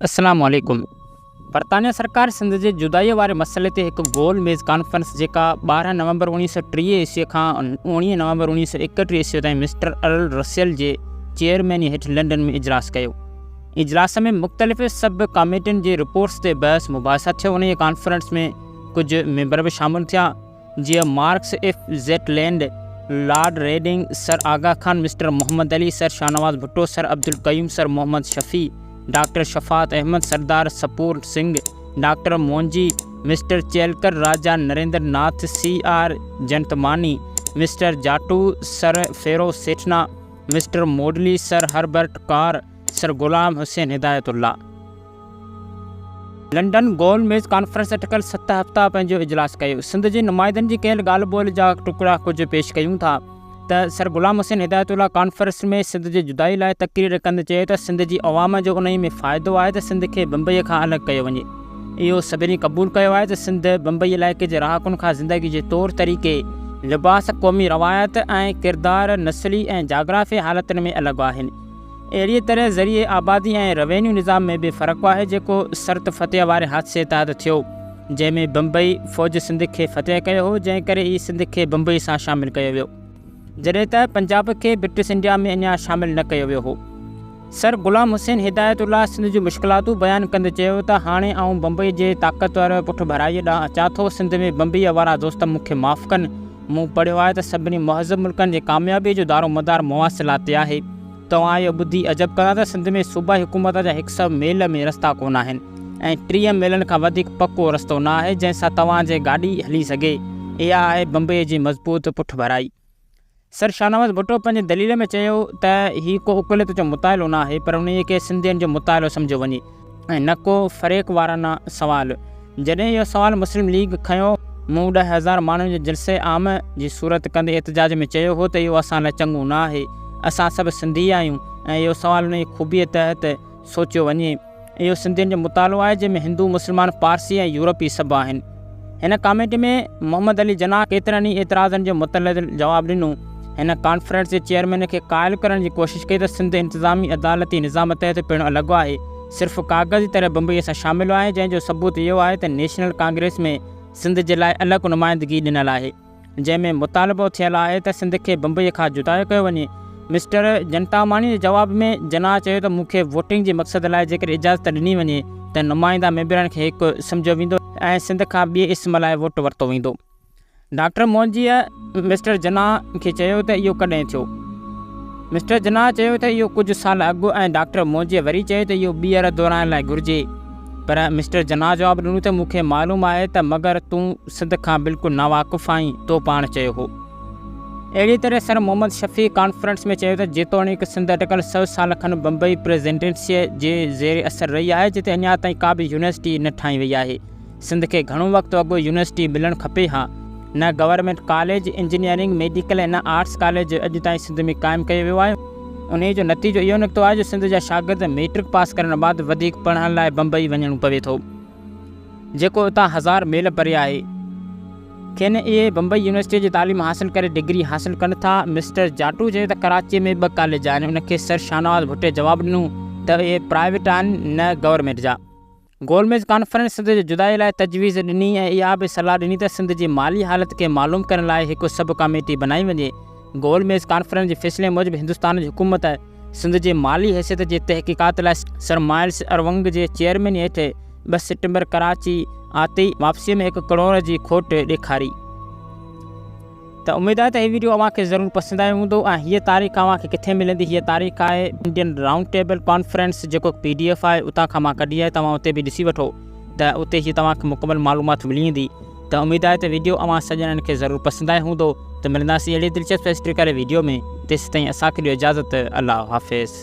السلام عليڪم. برطانيه سرڪار سنڌ جي جدائيء واري مسئلي تي هڪ گول ميز ڪانفرنس جيڪا 12 نومبر 1930 عيسويء کان 19 نومبر 1931 عيسويء تائين مسٽر ارل رسيل جي چيئرمينيء هيٺ لنڊن ۾ اجلاس ڪيو. اجلاس ۾ مختلف سب ڪاميٽين جي رپورٽس تي بحث مباحثا ٿيو. انهيء ڪانفرنس ۾ ڪجهه ميمبر به شامل ٿيا. جيئن Marx F Zetland, Lord Reading, Sir Aga Khan, Mister Muhammad Ali, Sir Shahnawaz Bhutto, Sir Abdul Qayyum, Sir Muhammad Shafi, Doctor Shafaat Ahmed, Sardar Sapur Singh, Doctor Moonji, Mister Chelkar, Raja Narendra Nath, C R Jantmani, Mister Jatoo, Sir Feroze Sethna, Mister Moodley, Sir Herbert Carr, Sir Ghulam Hussain Hidayatullah. London گول ميز conference اٽڪل ست هفتا پنهنجو اجلاس ڪيو. سنڌ جي نمائندن جي ڪيل ڳالهه ٻولهه جا ٽڪرا ڪجهه پيش ڪيون ٿا ته سر غلام حسين هدايت الله ڪانفرنس ۾ سنڌ جي جدائي لاء تقرير ڪندي چيو ته سنڌ جي عوام جو انهي ۾ فائدو آهي ته سنڌ کي بمبئي کان الڳ ڪيو وڃي. اهو سڀني قبول ڪيو آهي ته سنڌ بمبئي علائقي جي رهاڪن کان زندگي جي طور طريقي، لباس، قومي روايت ۽ ڪردار، نسلي ۽ جاگرافي حالتن ۾ الڳ آهن. اهڙيء طرح ذريعي آبادي ۽ روينيو نظام ۾ به فرق آهي جيڪو سرت فتح واري حادثي تحت ٿيو جنهن ۾ بمبئي فوج سنڌ کي فتح ڪيو هو جنهن ڪري ئي سنڌ کي بمبئي سان شامل ڪيو ويو جڏهن ته پنجاب کي برٽش انڊيا ۾ اڃا شامل نه ڪيو ويو هو. سر غلام حسين هدايت الله سنڌ جون مشڪلاتون بيان ڪندي چيو ته هاڻي آئون بمبئي جي طاقتور پٺڀرائيء ڏانهن اچان ٿو سنڌ ۾ بمبئيء وارا دوست مون کي معاف ڪن مون پڙهيو آهي ته سڀني مهذب ملڪن جي ڪاميابيء جو دارومدار مواصلات تي آهي. توهان اهو ٻڌي عجب ڪندا ته سنڌ ۾ صوبائي حڪومت جا هڪ سئو ميل ۾ رستا ڪونه آهن ۽ 30 ميلن کان وڌيڪ پڪو رستو نه آهي جنهن سان توهان جي گاڏي هلي سگهي. اها آهي بمبئيء جي مضبوط پٺڀرائي. سر شاهنواز ڀٽو پنهنجي دليل ۾ چيو ته هي ڪو اقليت جو مطالعو نه آهي پر انهيء کي سنڌين جو مطالعو سمجهيو وڃي. ۽ نه ڪو فريق وارانه سوال. جڏهن اهو سوال مسلم ليگ کنيو، مون 10,000 ماڻهن جي جلسي عام جي صورت ڪندي احتجاج ۾ چيو هو ته اهو اسان لاء چڱو نه آهي. اسان سڀ سنڌي آهيون ۽ اهو سوال انهيء خوبيء تحت سوچيو وڃي. اهو سنڌين جو مطالعو آهي جنهن ۾ هندو، مسلمان، پارسي ۽ يورپي سڀ آهن. هن ڪاميٽي ۾ محمد علي جناح ڪيترن ئي اعتراضن جو متعلق جواب ڏنو. هن ڪانفرنس جي چيئرمين کي قائل ڪرڻ جي ڪوشش ڪئي ته سنڌ انتظامي عدالتي نظام تحت پڻ الڳ آهي، صرف ڪاغذي طرح بمبئيء سان شامل آهي، جنهن جو ثبوت اهو آهي ته نيشنل ڪانگريس ۾ سنڌ جي لاء الڳ نمائندگي ڏنل آهي. جنهن ۾ مطالبو ٿيل آهي ته سنڌ کي بمبئيء کان جدا ڪيو وڃي. مسٽر جنتاماڻي جي جواب ۾ جناح چيو ته مون کي ووٽنگ جي مقصد لاء جيڪڏهن اجازت ڏني وڃي ته نمائنده ميمبرن کي هڪ سمجهيو ويندو ۽ سنڌ کان ٻئي اسم لاء ووٽ ورتو ويندو. ڊاڪٽر مونجيء مسٽر جناح کي چيو ته اهو ڪڏهن ٿيو؟ مسٽر جناح چيو ته اهو ڪجهه سال اڳ ۽ ڊاڪٽر مونجيء وري چيو ته اهو ٻيهر دهرائڻ لاء گهرجي. پر مسٽر جناح جواب ڏنو ته مون کي معلوم آهي ته مگر تون سنڌ کان بلڪل ناواقف آهين، تو پاڻ چيو هو. اهڙيء طرح سر محمد شفيع ڪانفرنس ۾ چيو ته جيتوڻيڪ سنڌ اٽڪل سئو سال کن بمبئي پريزيڊنسيء جي زير اثر رهي آهي، جتي اڃا تائين ڪا به يونيورسٽي نه ٺاهي وئي آهي. سنڌ کي گهڻو وقت اڳ يونيورسٽي ملڻ کپي ها. نه گورنمينٽ ڪاليج، انجنيئرنگ، ميڊيڪل ۽ نه آرٽس ڪاليج اڄ تائين سنڌ ۾ قائم ڪيو ويو آهي. انهيء جو نتيجو اهو نڪتو آهي جو سنڌ جا شاگرد مئٽرڪ پاس ڪرڻ بعد وڌيڪ پڙهڻ لاء بمبئي وڃڻو پوي ٿو، جيڪو اتان هزار ميل پري آهي. کين اهي بمبئي يونيورسٽيء جي تعليم حاصل ڪري ڊگري حاصل ڪن ٿا. مسٽر جاٽو چيو ته ڪراچيء ۾ ٻه ڪاليج آهن. ان کي سر شاهنواز ڀٽي جواب ڏنو ته اهي پرائيويٽ آهن نه گورنمينٽ جا. گول ميز ڪانفرنس سنڌ جي جدائي لاء تجويز ڏني ۽ اها به صلاح ڏني ته سنڌ جي مالي حالت کي معلوم ڪرڻ لاء هڪ سب ڪاميٽي بنائي وڃي. گول ميز ڪانفرنس جي فيصلي موجب هندستان جي حڪومت سنڌ جي مالي حيثيت جي تحقيقات لاء سر مائلز ارونگ جي چيئرميني هيٺ 2 سيپٽمبر ڪراچي آتي واپسيء ۾ هڪ ڪروڙ جي کوٽ ڏيکاري. ته اميد آهي ته هي ويڊيو اوهان کي ضرور پسند آيو هوندو ۽ هيء تاريخ اوهان کي ڪٿي ملندي هيء تاريخ آهي انڊين رائونڊ ٽيبل ڪانفرنس جيڪو پي ڊي ايف آهي اتان کان مان ڪڍي آهي توهان اتي به ڏسي وٺو ته اتي هي توهان کي مڪمل معلومات ملي ويندي ته اميد آهي ته ويڊيو اوهان سڄڻن کي ضرور پسند آيو هوندو ته ملنداسين اهڙي دلچسپ هسٽري واري ويڊيو ۾ تيسيتائين اسان کي ڏيو اجازت الله حافظ.